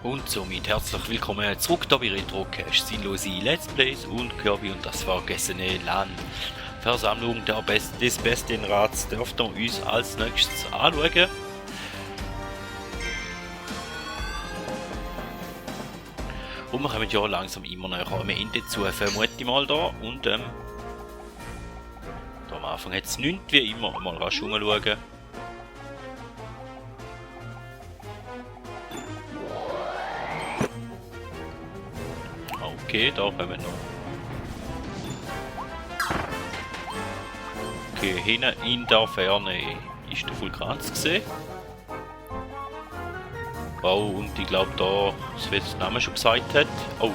Und somit herzlich willkommen zurück da bei Retrocast, sinnlose Let's Plays und Kirby und das vergessene Land. Versammlung des besten Rats dürft ihr uns als nächstes anschauen. Und wir kommen ja langsam immer näher am Ende zu, vermute ich mal da. Und da am Anfang hat es nichts, wie immer, mal rasch umschauen. Okay, da kommen wir noch. Okay, hinten in der Ferne ist der Vulkan zu sehen. Oh, und ich glaube da, das wie der Name schon gesagt hat. Oh.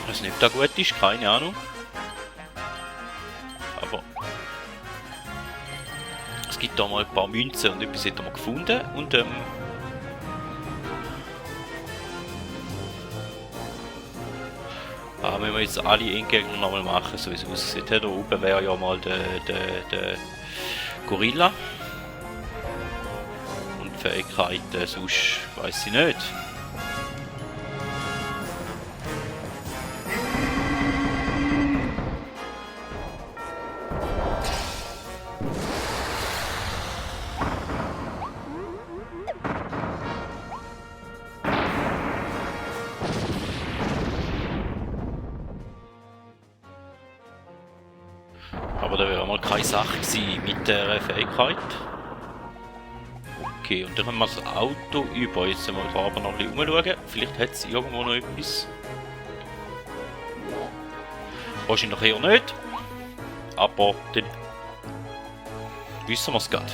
Ich weiß nicht, ob das gut ist, keine Ahnung. Aber es gibt da mal ein paar Münzen und etwas hat man gefunden und wenn wir jetzt alle Endgegner nochmal machen, so wie es aussieht. Da oben wäre ja mal der Gorilla. Und Fähigkeiten, sonst weiß ich nicht. Aber da wäre mal keine Sache gewesen mit der Fähigkeit. Okay, und dann haben wir das Auto über. Jetzt müssen wir da aber noch ein bisschen umschauen. Vielleicht hat es irgendwo noch etwas. Wahrscheinlich eher nicht. Aber dann wissen wir es gerade.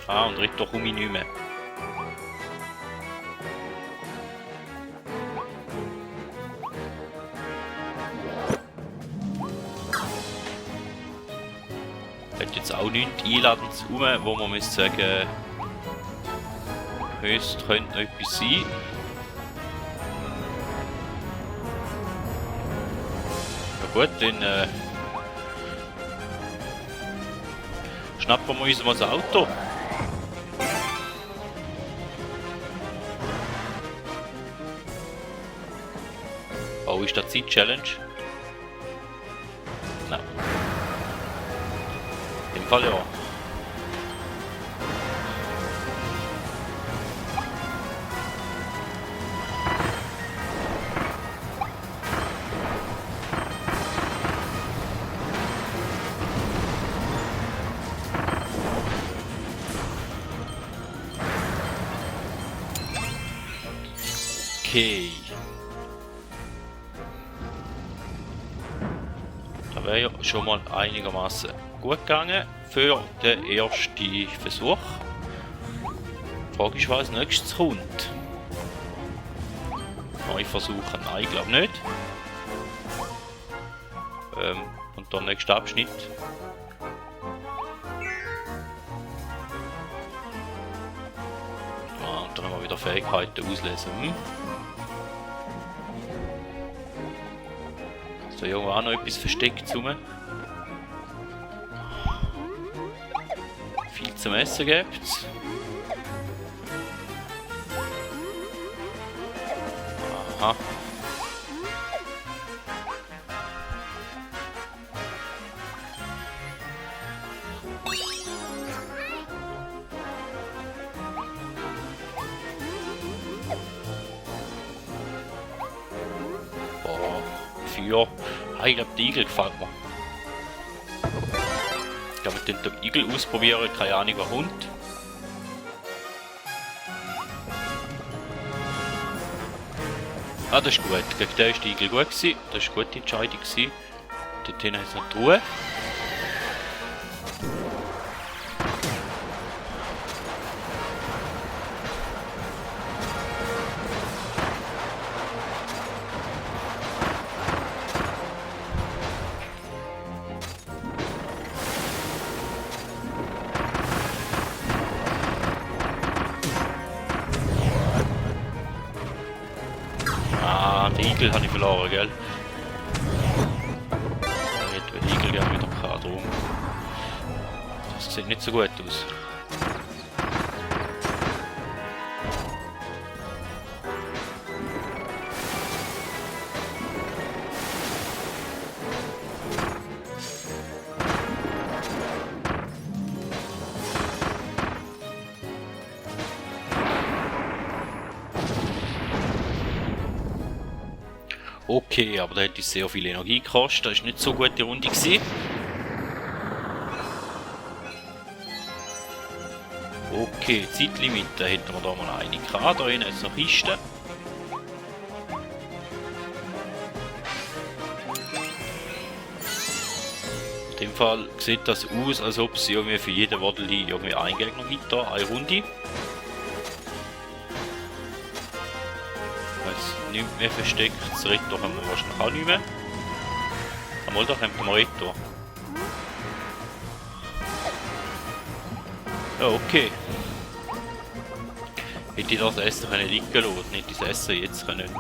Ah, und Ritter komme ich nicht mehr. Hat jetzt auch nichts einladend rum, wo man muss sagen, höchst könnte noch etwas sein. Ja gut, dann schnappen wir uns mal das Auto. Oh, ist das Zeit-Challenge? Nein. Im Fall ja. Okay. Da wäre ja schon mal einigermaßen gut gegangen für den ersten Versuch. Die Frage ist, was als nächstes kommt. Neu versuchen? Nein, ich glaube nicht. Und der nächste Abschnitt. Ah, und dann haben wir wieder Fähigkeiten auslesen. So, irgendwo auch noch etwas versteckt rum. Viel zum Essen gibt's. Aha. Boah, Feuer. Ah, ich glaube, der Igel gefällt mir. Ich glaube, wir den Igel ausprobieren, keine Ahnung, was kommt. Ah, das ist gut. Gegen den war der Igel gut gewesen. Das war eine gute Entscheidung gewesen. Dort hinten hat es noch die Truhe. Igel habe ich verloren, gell? Ich hätte den Igel gerne wieder gehabt, drum. Das sieht nicht so gut aus. Okay, aber da hätte ich sehr viel Energie gekostet. Das war nicht so gut die Runde gewesen. Okay, Zeitlimit, da hätten wir da mal eine gehabt. Da hinten jetzt noch Kisten. In dem Fall sieht das aus, als ob es irgendwie für jeden Waddle irgendwie ein Gegner gibt, da eine Runde. Nicht mehr versteckt, das Retter haben wir wahrscheinlich auch nicht mehr. Einmal da haben wir Retter. Ja, okay. Hätte ich das Essen können liegen lassen, nicht das Essen jetzt können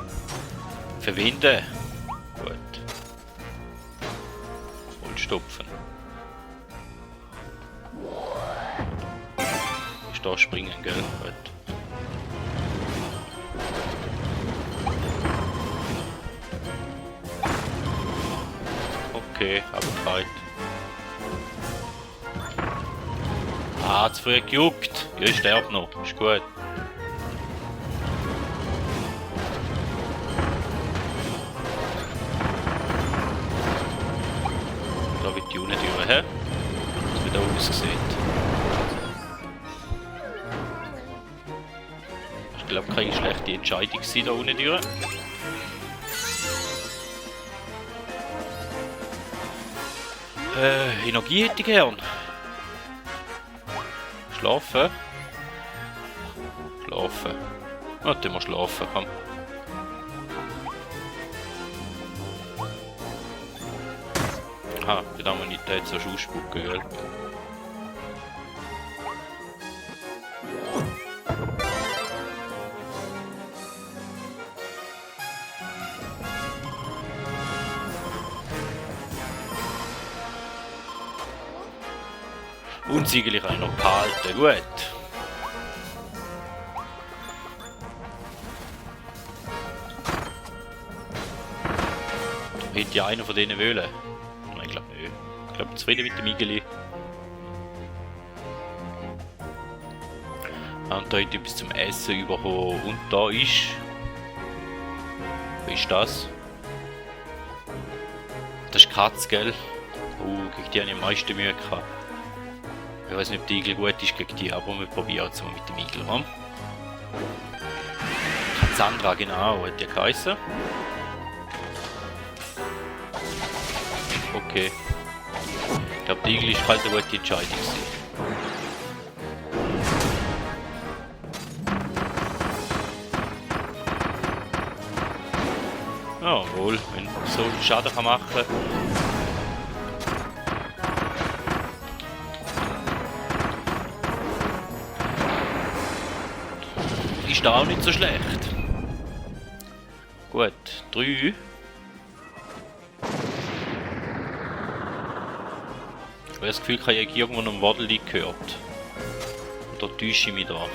verwenden. Gut. Vollstopfen. Ist da springen, gell? Gut. Okay, abgefallen. Ah, zu früh gejuckt. Ja, ich sterbe noch. Ist gut. Da wird die unten durch, hä? Das wird auch aussieht. Ich glaube, keine schlechte Entscheidung war da unten durch. Energie hätte ich gern. Schlafen. Schlafen. Ah, dann mal schlafen, komm. Aha, die Humanität so ausspucken, gell? Unsieglich auch noch behalten, gut. Hätte ja einer von denen wollen? Nein, ich glaube nicht. Ich glaube zufrieden mit dem Igeli. Und da hätte ich etwas zum Essen bekommen. Und da ist... Was ist das? Das ist Katz, gell? Gegen die habe ich am meisten Mühe gehabt. Ich weiß nicht, ob der Igel gut ist gegen die, aber wir probieren es mal mit dem Igel. Hm? Cassandra, genau, hat die geheißen. Okay. Ich glaube, der Igel ist halt eine gute Entscheidung gewesen. Jawohl, wenn so Schaden kann machen kann. Ist da auch nicht so schlecht. Gut, 3. Ich habe das Gefühl, ich habe irgendwo noch einen Waddle gehört. Und da täusche ich mich da.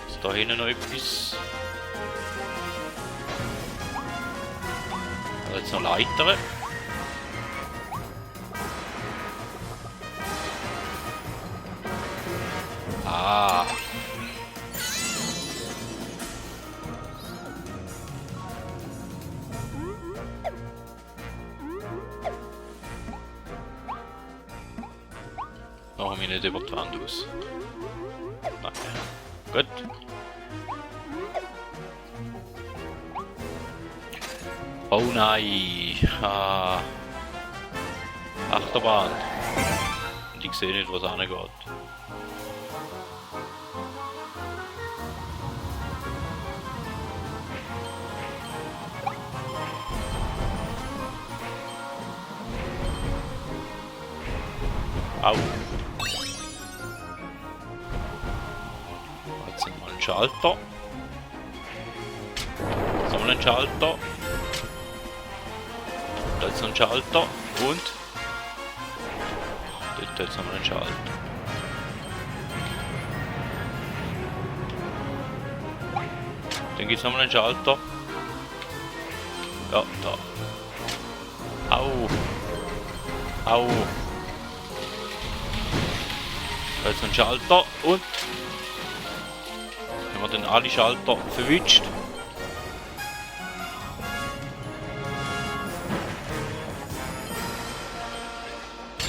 Ist da hinten noch etwas? Also jetzt noch Leitern. Ah. Machen wir nicht über die Wand aus. Nein. Gut. Oh nein. Ah. Achterbahn. Und ich sehe nicht, was angeht. Au. Jetzt sind mal einen Schaden Schalter. Jetzt nochmal ein Schalter. Da ist noch ein Schalter. Und dort jetzt nochmal ein Schalter. Dann gibt es nochmal einen Schalter. Ja, da. Au. Au. Da ist ein Schalter und haben wir dann alle Schalter verwünscht.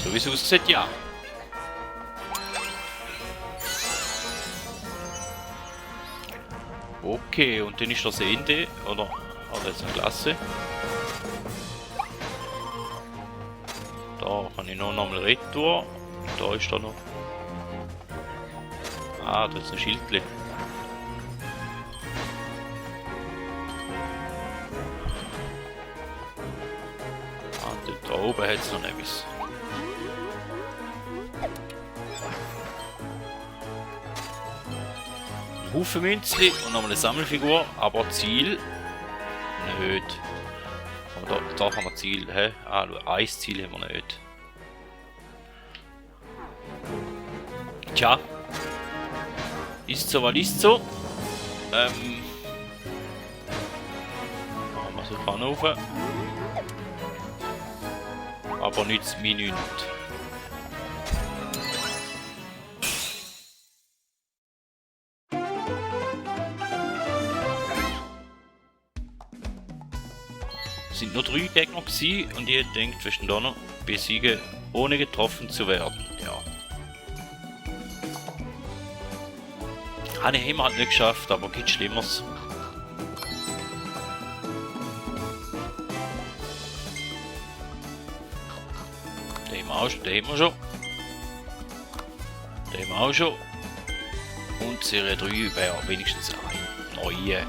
So wie es aussieht, ja. Okay, und dann ist das Ende, oder? Ah, das ist eine Klasse. Da kann ich noch einmal retour. Da ist da noch. Ah, da ist ein Schildchen. Ah, da oben hat es noch etwas. Ein Haufen Münzli und nochmal eine Sammelfigur, aber Ziel nicht. Aber da haben wir Ziel, hä? Ah, nur ein Ziel haben wir nicht. Tja. Ist so, was ist so. Machen wir so vorne rauf. Aber nützt mir nichts. Es sind nur 3 Gegner gewesen und ihr denkt, wir sind da noch besiegen, ohne getroffen zu werden. Ja. Habe ich immer halt nicht geschafft, aber gibt Schlimmeres. Den haben wir schon. Den haben wir auch schon. Und Serie 3 wäre wenigstens ein neue.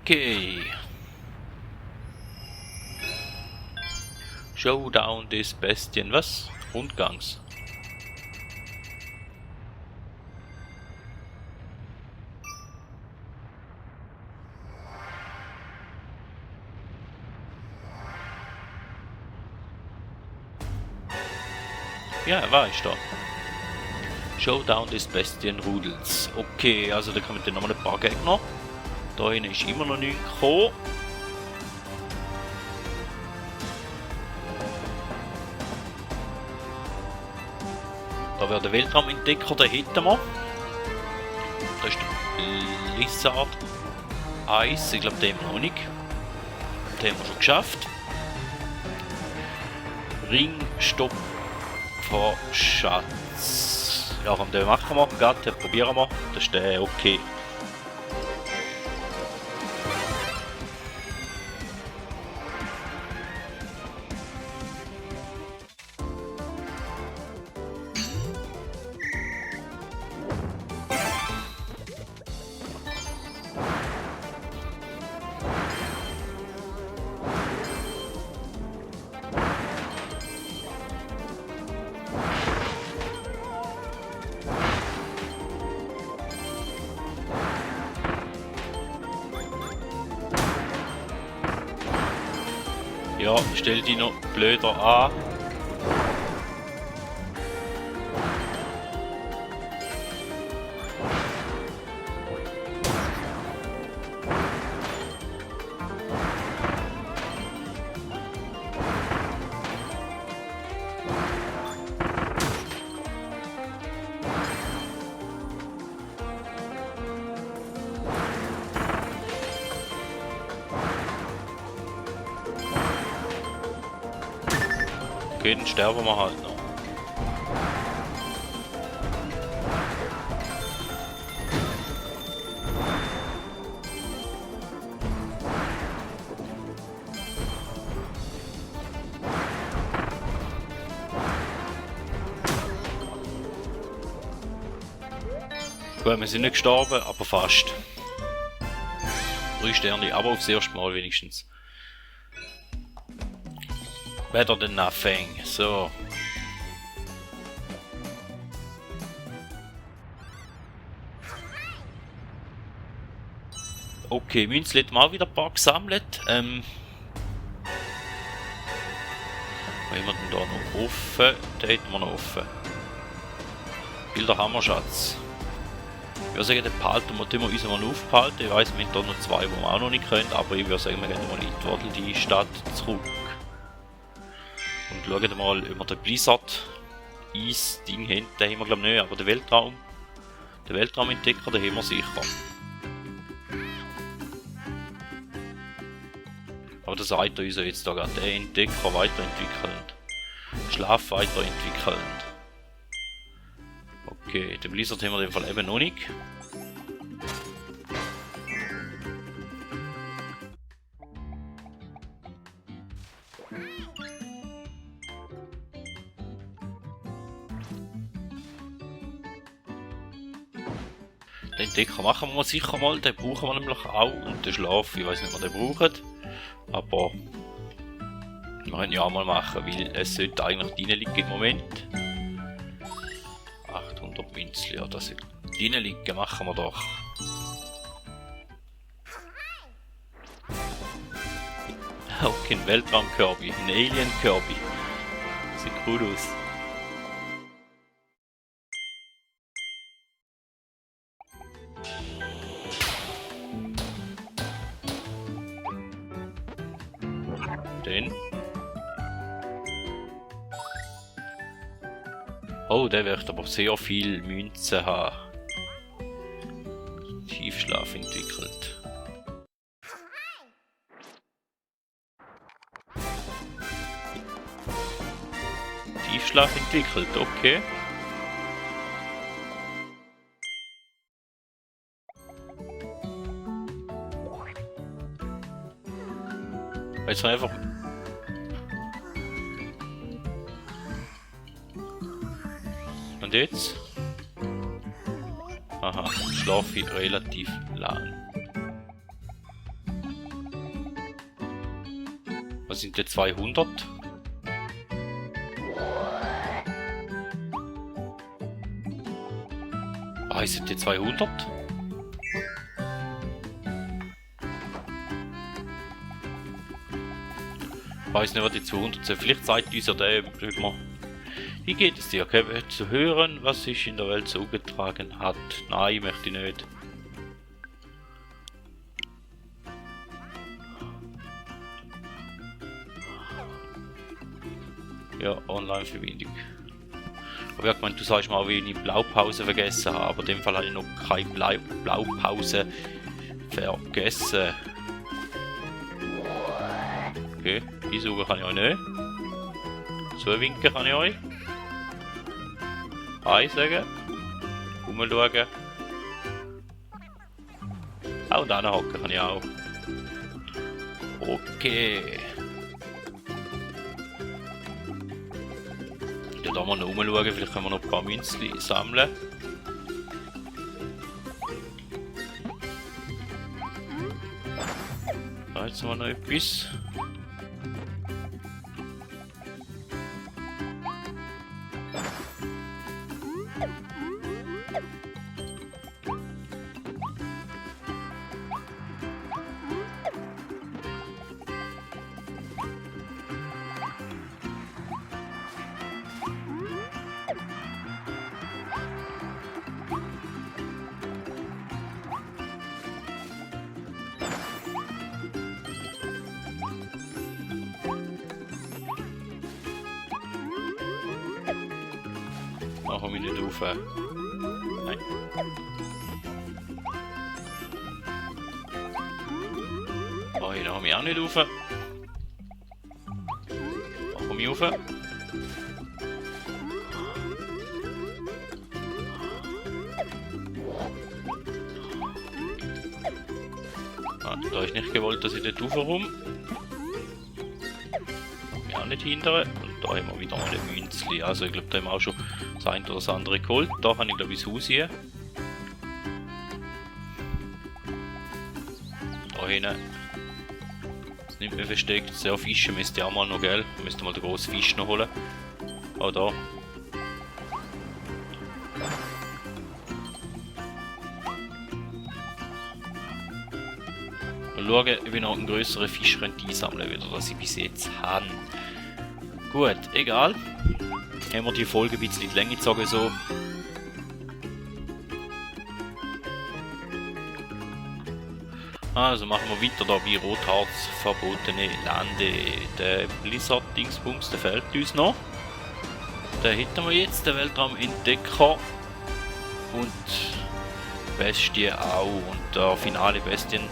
Okay. Showdown des Bestien, was? Rundgangs. Ja, er war ich da. Showdown des Bestienrudels. Okay, also da kommen dann nochmal ein paar Gegner. Da hinten ist immer noch nichts gekommen. Da wäre der Weltraumentdecker, da hinten wir. Da ist der Lizard Eis, ich glaube, den haben wir noch nicht. Den haben wir schon geschafft. Ringstopp vor Schatz. Ja, komm, den machen wir gerade, den probieren wir. Das ist der, okay. Ja, stell die noch blöder an. Okay, dann sterben wir halt noch. Gut, wir sind nicht gestorben, aber fast. 3 Sterne, aber aufs erste Mal wenigstens. Better than nothing. So. Okay, Münzen hat man auch wieder ein paar gesammelt. Was haben wir denn da noch offen? Den hätten wir noch offen. Bilder Hammerschatz. Ich würde sagen, den behalten wir, uns mal aufbehalten. Ich weiss, wir haben da noch zwei, die wir auch noch nicht können, aber ich würde sagen, wir gehen mal in die Wardel, die Stadt zurück. Und schauen mal, ob wir den Blizzard Eis-Ding haben. Den haben wir glaube ich nicht, aber den Weltraumentdecker, den haben wir sicher. Aber das sagt uns ja jetzt da gerade, den Entdecker weiterentwickelnd. Schlaf weiterentwickelnd. Okay, den Blizzard haben wir in dem Fall eben noch nicht. Den Entdecker machen wir sicher mal, den brauchen wir nämlich auch. Und den Schlaf, ich weiß nicht, ob wir den brauchen. Aber wir können ja auch mal machen, weil es sollte eigentlich drin liegen im Moment. 800 Münzen, ja, das sollte drin liegen, machen wir doch. Okay, ein Weltraum-Kirby, ein Alien-Kirby. Sieht cool aus. Den. Oh, der wird aber sehr viel Münzen haben. Tiefschlaf entwickelt. Tiefschlaf entwickelt, okay. Jetzt einfach. Und jetzt? Aha, schlafe ich relativ lang. Was sind die 200? Ah, sind die 200? Ich weiß nicht, was die 200 sind. Vielleicht zeigt uns ja der immer. Wie geht es dir? Okay, zu hören, was sich in der Welt zugetragen hat. Nein, möchte ich nicht. Ja, Online-Verbindung. Aber ja, ich meine, du sagst mal, wie ich Blaupause vergessen habe, aber in dem Fall habe ich noch keine Blaupause vergessen. Okay, einsaugen kann ich euch nicht. Zuwinken kann ich euch. Hi sagen. Rumschauen. Auch da hocken kann ich auch. Okay. Ja, da mal noch rumschauen, vielleicht können wir noch ein paar Münzen sammeln. Da jetzt haben wir noch etwas. Da komme ich nicht rauf. Nein. Oh, hier komme ich auch nicht rauf. Da komme ich rauf. Ah, da ist nicht gewollt, dass ich dort raufkomme. Ich auch nicht hindern. Und da haben wir wieder mal ein Münzli. Also ich glaube, da haben wir auch schon das eine oder das andere geholt. Da kann ich glaube ich das Haus hier. Da hinten. Das nimmt mir versteckt. Sehr Fischen müsste ich auch mal noch, gell? Ich müsste mal den grossen Fisch noch holen. Auch da. Mal schauen, ob ich noch einen grösseren Fisch einsammeln könnte, als ich bis jetzt habe. Gut, egal. Haben wir die Folge ein bisschen in die Länge gezogen so. Also machen wir weiter da bei Rotharz verbotene Lande. Der Blizzard-Dingsbums, der fehlt uns noch. Da hätten wir jetzt den Weltraumentdecker und Bestie auch. Und der finale Bestien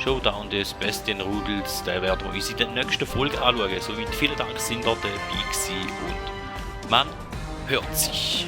Showdown des Bestienrudels, den werden wir uns in der nächsten Folge anschauen. Somit vielen Dank, sind ihr dabei gewesen und man hört sich.